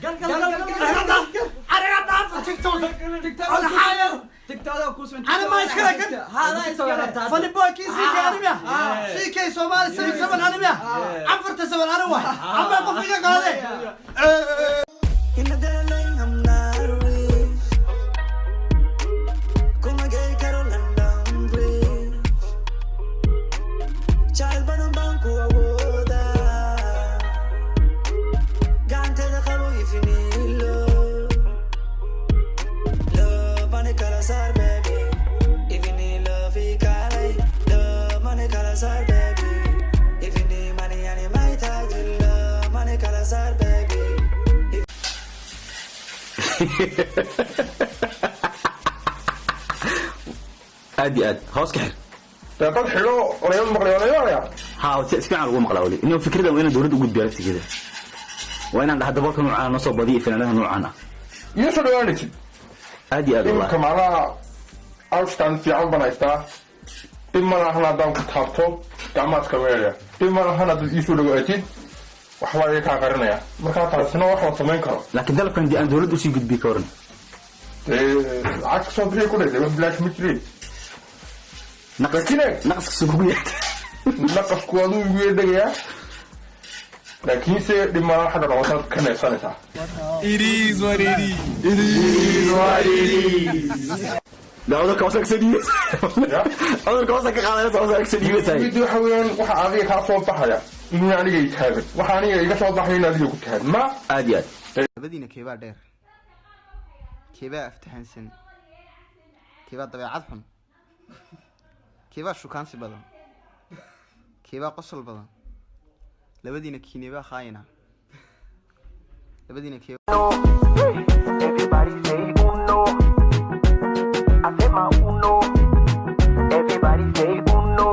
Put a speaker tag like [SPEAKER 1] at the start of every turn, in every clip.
[SPEAKER 1] Gal gal gal gal.
[SPEAKER 2] Aniga dhaafa TikTok. Xaayar.
[SPEAKER 1] TikTok ku soo.
[SPEAKER 2] Ana ma iskale kan?
[SPEAKER 1] Hada iskale.
[SPEAKER 2] Funny boy kii CK animiya. CK Somali 77 animiya. Afarta seven ani waay. Ama qof iga qaade.
[SPEAKER 3] In the darling, I'm not rich. Kuma gay karo London Bridge. Child badan baan ku awoodaa. Gacanteeda qabo if you need love. Love money kala saar, baby. If you need love, i kaalay. Love money kala saar, baby. If you need money, ani may taajir. Love money kala saar, baby.
[SPEAKER 4] Aad iyo aad hoos ka xir.
[SPEAKER 5] Dad xidho olayad maqlay olayaalaya.
[SPEAKER 4] Ha, si fiican ugu maqlaa weli inuu fikrada waa inaan dowladda u gudbiya laftigeeda, waa inaan dhaha dabalka noocaan noo soo badiyo, finaanadaha noocaan ah.
[SPEAKER 5] Iyo soo dhawaanaysid.
[SPEAKER 4] Aad iyo aad.
[SPEAKER 5] Iminka
[SPEAKER 4] wallahi
[SPEAKER 5] macnaha outstand fiican baan haystaa. Dhib ma lahan haddaan ku taabto gacmaha iska meelaya. Dhib ma lahan haddaad iisoo dhawaatid, waxbaa iga kaa qarinaya. Markaa taasina wax la samayn karo.
[SPEAKER 4] Laakiin dalabkan dee aan dowladda usii gudbiyo ka waran?
[SPEAKER 5] Dee lacag kasoo bixiya ku dheh, wax bilaash ma jireen. Laakiin eeg.
[SPEAKER 4] Naqaskiisu kugu yahay.
[SPEAKER 5] Naqasku aduu igu yeedhagayaa, laakiinse dhib ma lahan xagga noqotaad ka neefsanaysaa.
[SPEAKER 6] It is what it is.
[SPEAKER 4] Dee cudurka hoosa kasoo dhiibaysa.
[SPEAKER 5] Ya.
[SPEAKER 4] Cudurka hoosa ka qaadanaysa, hoosa kasoo dhiibaysa.
[SPEAKER 5] Mid waxa weeyaan waxa adiga kaa soo baxaya inuu aniga i taagan, waxa aniga iga soo baxaya in adiga ku taagan ma.
[SPEAKER 4] Aad iyo aad.
[SPEAKER 7] Labadiina keebaa dheer, keebaa aftahansan, keebaa dabeecad xun, keebaa shukaansi badan, keebaa qosol badan? Labadiina kiineebaa khaayina? Labadiina kee?
[SPEAKER 3] Everybody say uno. I say my uno. Everybody say uno.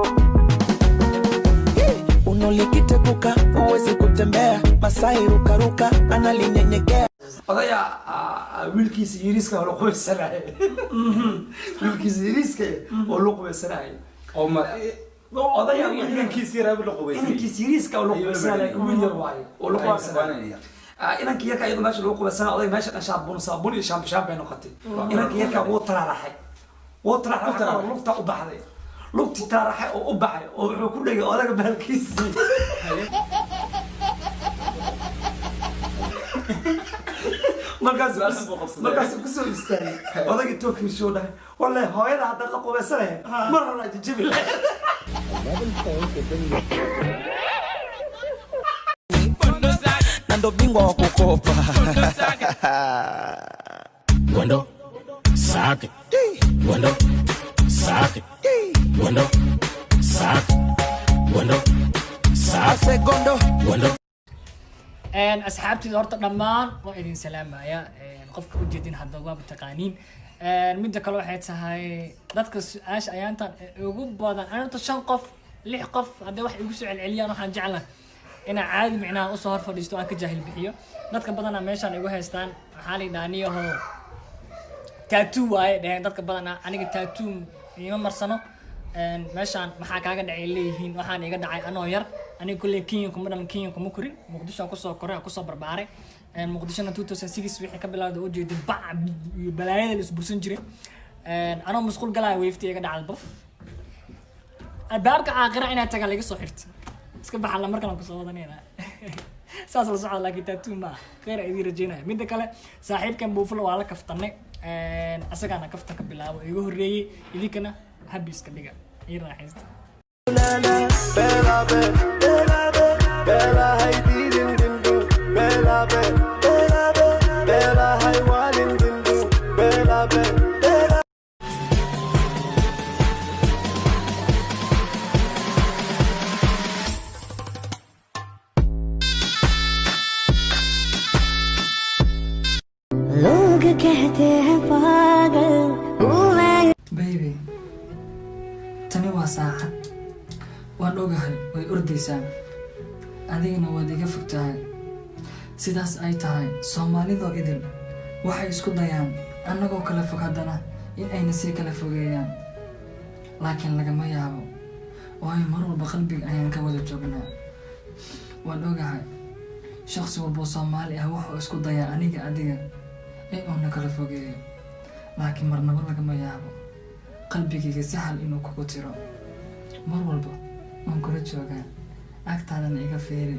[SPEAKER 8] Uno likiteguka huwezi kutembea, Masai rukaruka analinyenyekea.
[SPEAKER 2] Odaya wiilkiisa yariiska oo la qubaysanayay, wiilkiisa yariiska oo la qubaysanayay.
[SPEAKER 9] Oo ma
[SPEAKER 2] Odaya
[SPEAKER 9] inankiisa yaraa buu la qubaysanayay?
[SPEAKER 2] Inankiisa yariiska oo la qubaysanayay, wiil yar waayo oo la qubaysanayay. Inankii yarka iyadoo meesha lagu qubaysanaya, oday meesha dhan shaabuun saabuun iyo shaambo shaam bay noqotay. Inankii yarka wuu taraaraxay, wuu taraaraxay oo lugta u baxday, lugtii taraaraxay oo u baxay oo wuxuu ku dhegay odaga bahalkiisii. Markaas markaas kusoo istaagay odagii tookiisuu dhahay, wallahi hooyada haddaad la qubaysanaya mar hore jajabi lahayd.
[SPEAKER 8] Na ndo bingwa wa kukopa.
[SPEAKER 6] Gwendo. Sake. Gwendo. Sake. Gwendo. Sake. Gwendo. Sake.
[SPEAKER 8] Segundo.
[SPEAKER 6] Gwendo.
[SPEAKER 10] Asxaabteyda horta dhammaan waa idin salaamaya. Qofka ujeedin hadda waaba taqaaniin. Midda kale waxay tahay dadka su-aasha ayaantan ee ugu badan, ani horta shan qof, lix qof hadday wax igu soo celceliyaan, waxaan jeclahay inaan caadi micnaha usoo hor fadhiisto, aan ka jaahil bixiyo. Dadka badanaa meeshaan igu haystaan waxaa la yidhaha niyahow tattoo waaye dheheen dadka badanaa. Aniga tattoo iima marsano. Meeshaan maxaa kaaga dhacay leeyihiin? Waxaan iga dhacay anoo yar. Aniga kulley Kenya kuma dhalan, Kenya kuma korin, Muqdisho aan kusoo koray, aan kusoo barbaaray. Muqdishona 2006 wixii ka bilowday ujeedin bac iyo balaayada la isbursan jiray. Anoo musqul galaya weefti iga dhacday, baf, albaabka aakhira inaad tagaa laga soo xirta, iska baxa la markaan kusoo wadanayna saas la socda. Laakiin tattoo ma aha. Khayr aan idiin rajeynaya. Midda kale, saaxiibkan Buuflo waa la kaftanay, asagaana kaftan ka bilaabo iga horreeyey. Idinkana happy iska dhiga, ii raaxaysta.
[SPEAKER 3] Bela be, bela be, bela hay didin dindu, bela be, bela be, bela hay walin dindu, bela be, bela.
[SPEAKER 11] लोग कहते हैं पागल हूँ मैं।
[SPEAKER 10] Baby, tani waa saacad. Waan ogahay way ordaysaa, adigana waad iga fog tahay. Sidaas ay tahay, Soomaalidoo idil waxay isku dayaan annagoo kala fog haddana in ayna sii kala fogeeyaan, laakiin lagama yaabo, waayo mar walba qalbiga ayaan ka wada joognaa. Waan ogahay. Shaqsi walboo Soomaali ah wuxuu isku dayaa aniga adiga in uu na kala fogeeyo, laakiin marnaba lagama yaabo qalbigayga sahal inuu kugu tiro. Mar walba waan kula joogaa, agtaadana iga fiiri.